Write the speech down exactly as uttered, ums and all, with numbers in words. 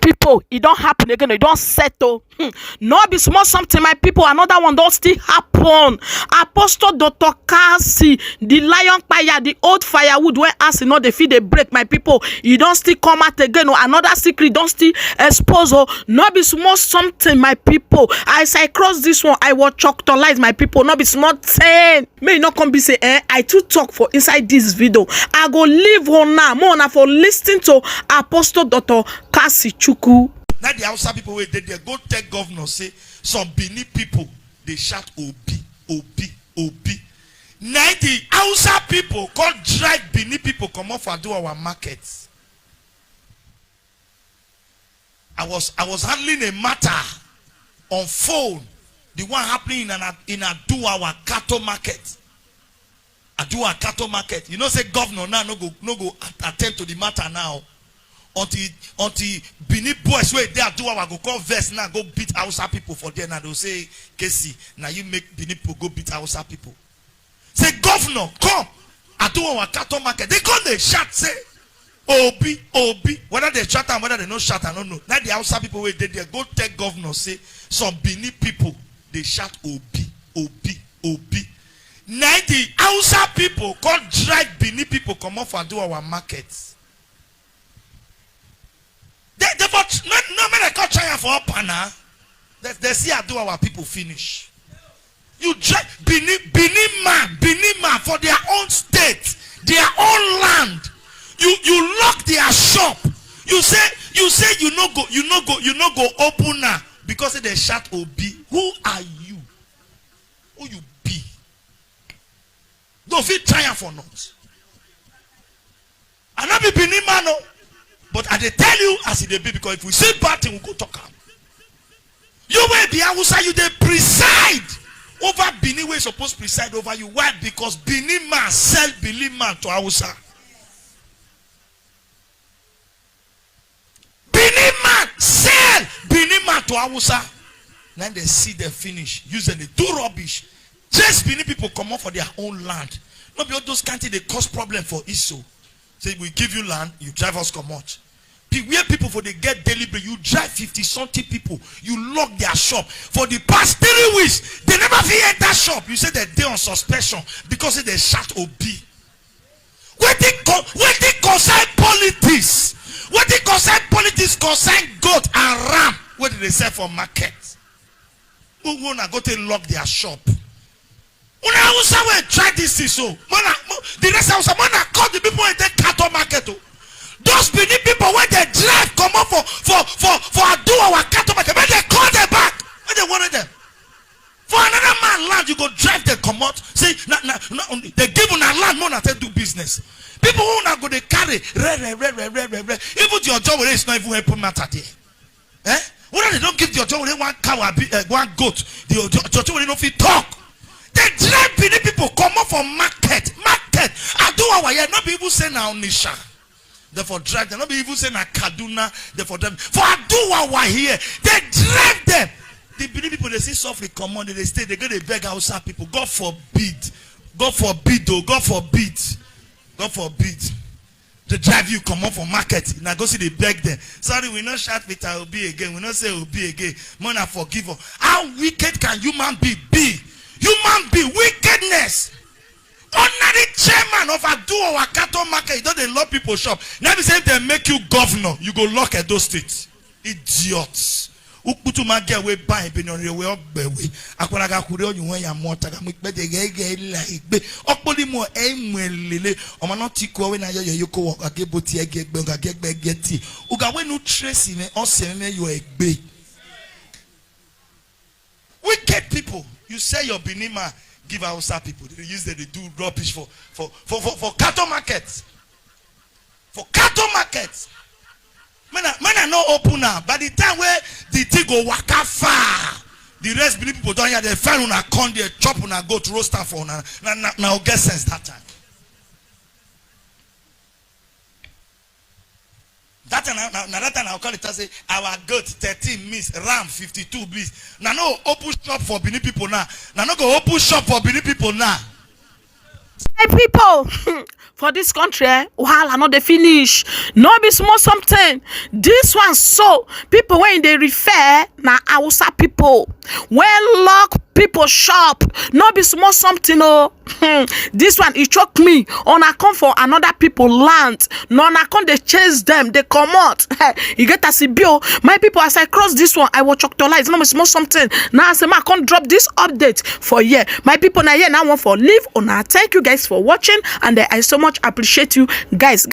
people, e don happen again, e don settle. Hmm. No be small something, my people. Another one don still happen. Apostle Doctor Kasi, the lion fire, the old firewood wey as e no dey fit dey break, my people. E don still come out again. Oh, another secret don still expose. Oh, no be small something, my people. As I cross this one, I was choctolize, my people. No be small thing. May e no come be say, eh, I too talk for inside this video. I go leave una, more una for listen to Apostle Doctor Kasi Chuku. Na the Hausa people wey dey there go tell governor say some Benin people dey shout Obi, Obi, Obi. Na the Hausa people come drive Benin people comot for Aduwawa market. I was I was handling a matter on phone, the one happening in an in Aduwawa cattle market. Aduwawa cattle market. You know say governor now no go no go at- attend to the matter now until until Benin boys wey dey Aduwawa go come vex now go beat Hausa people for there now. They go say, K C, na you make Benin people go beat Hausa people. Say, governor, come. Aduwawa cattle market. They come dey shout say, Obi, Obi. Whether they shout am, whether they no shout, I no know. Na the Hausa people wey dey there go tell governor say some Benin people dey shout Obi, Obi, Obi. Na the Hausa people come drive Benin people comot for Aduwawa market. They, they for no, no, make they come try am for upper now. They, they see Aduwawa people finish. You try Benin, Benin man, Benin man for their own state, their own land. You you lock their shop. You say you say you no go you no go you no go open now because they shout Obi. Who are you? Who you be? They fit try am for not. I no be Benin man o, but I dey tell you as e dey be because if we see bad thing, we go talk am. You wey be Hausa, you dey preside over Benin wey suppose preside over you. Why? Because Benin man sell Benin man to Hausa. Benin man sell Benin man to Hausa. Then they see them finish, use them, they do rubbish. Just Benin people comot for their own land. No be all those kind thing dey cause problem for Iso. Say we give you land, you drive us comot. Pe- Where people for dey get daily bread, you drive fifty something people, you lock their shop. For the past three weeks, they never fit enter shop. You say they dey on suspension because say they shout Obi. Wetin co- wetin concern politics? Wetin concern politics concern goat and ram wey dem dey sell for market. Who who una go take lock their shop? Una Hausa wey try this thing so. Mona, mo, the next Hausa, mona call the people wey dey cattle market o. Those Benin people wey dey drive comot for for for for Aduwawa cattle market, make dem call them back, make dem warn them. For another man land, you go drive them comot. Say na na na only they give una land, mona take do business. People who una go dey carry re re re re re re re. Even the Ojo Were is not even helping matter there. Eh? Whether they don't give the Ojo Were one cow, abi, uh, one goat, the Ojo Ojo Were no fit talk. They drive Benin people comot for market, market. Aduwawa here, no be even say na Onisha. They for drive them, no be even say na Kaduna. They for them for Aduwawa here, they drive them. The Benin people, they see suffering comot, they stay, they go dey beg Hausa people. God forbid, God forbid, oh, God forbid, God forbid. They drive you comot for market. Now go see they beg them. Sorry, we no shout Peter Obi again. We no say Obi again. Mona forgive us. How wicked can human being be? Human being, wickedness. Ordinary chairman of Aduwawa cattle market, you don dey lock people shop. Now be say if they make you governor, you go lock Edo State. Idiot. Ukputu ma ge we ba ibi no re we ogbe we. Akwara ga kure oyun we ya mo ta ga mo pe de ge ge la igbe. Okpoli mo e mo lele. Omo no ti ko we na yo yo yo ko wo ga ge bo ti e ge gbe ga ge gbe ge ti. Uga we nu trace me o se me yo egbe. Wicked people, you sell your Benin man give Hausa people. They use them, they do rubbish for for for for, for cattle market. For cattle market. When I, when I no open now, by the time where the thing go waka far, the rest Benin people don hear, they find una come there, chop una goat, roast am for una. Na na na get sense that time. That time na, na, na that time I call it and say our goat thirteen miss, ram fifty-two miss. Na no open shop for Benin people now. Na no go open shop for Benin people now. My people, for this country, eh, wahala no dey finish. No be small something. This one so, people wey dey refer na Hausa people wey lock people shop. No be small something o. Hmm, this one e choke me. Una come for another people land. No, una come dey chase them, dey comot. E get as e be o. My people, as I cross this one, I was choked light. No be small something. Now I say, ma come drop this update for here. My people, na here na one for leave. Una, thank you guys for watching, and eh, I so much appreciate you guys.